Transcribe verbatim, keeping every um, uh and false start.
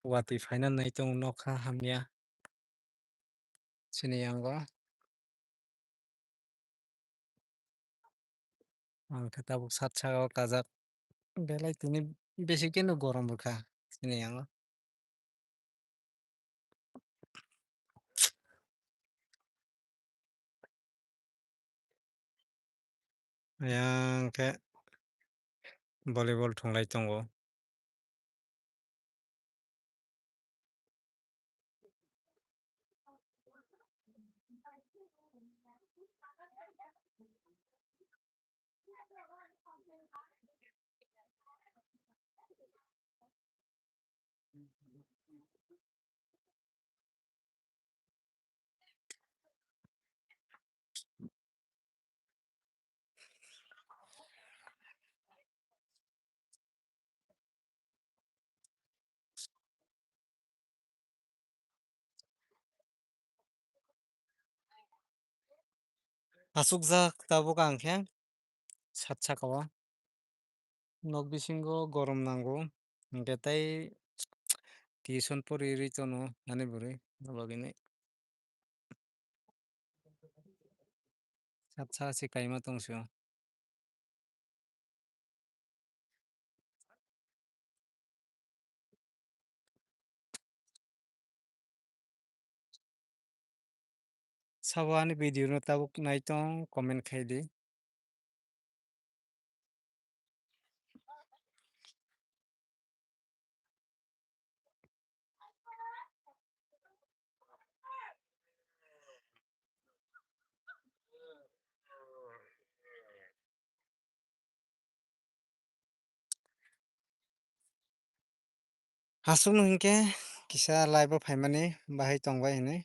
watwi phaina nai tongo nokha hamya. Chini yango. Ang khe tabuk sat saka o kajak. Belai tini bisi khe no gorom rwkha chini yango. Ayang khe volleyball thunglai tongo. Achukjak tabuk ang khe sat saka o. Nok bisingo gorom nango, hwnkhe tei tuition pori rwi tono ani bwrwi, abagwini sat saka se kaima tongse o. Sabo ani video no tabuk nai tong, comment khai di. Aswkno hinkhe kisa live o phaimani bahai tongbai hinwi.